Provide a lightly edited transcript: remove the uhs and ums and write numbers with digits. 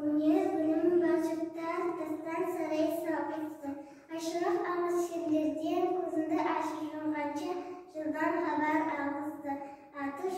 Өнер, білім бар жұрттар тастан сарай салғызды. Айшылық алыс жерлерден көзіңді ашып жұмғанша жылдан хабар алғызды. Аты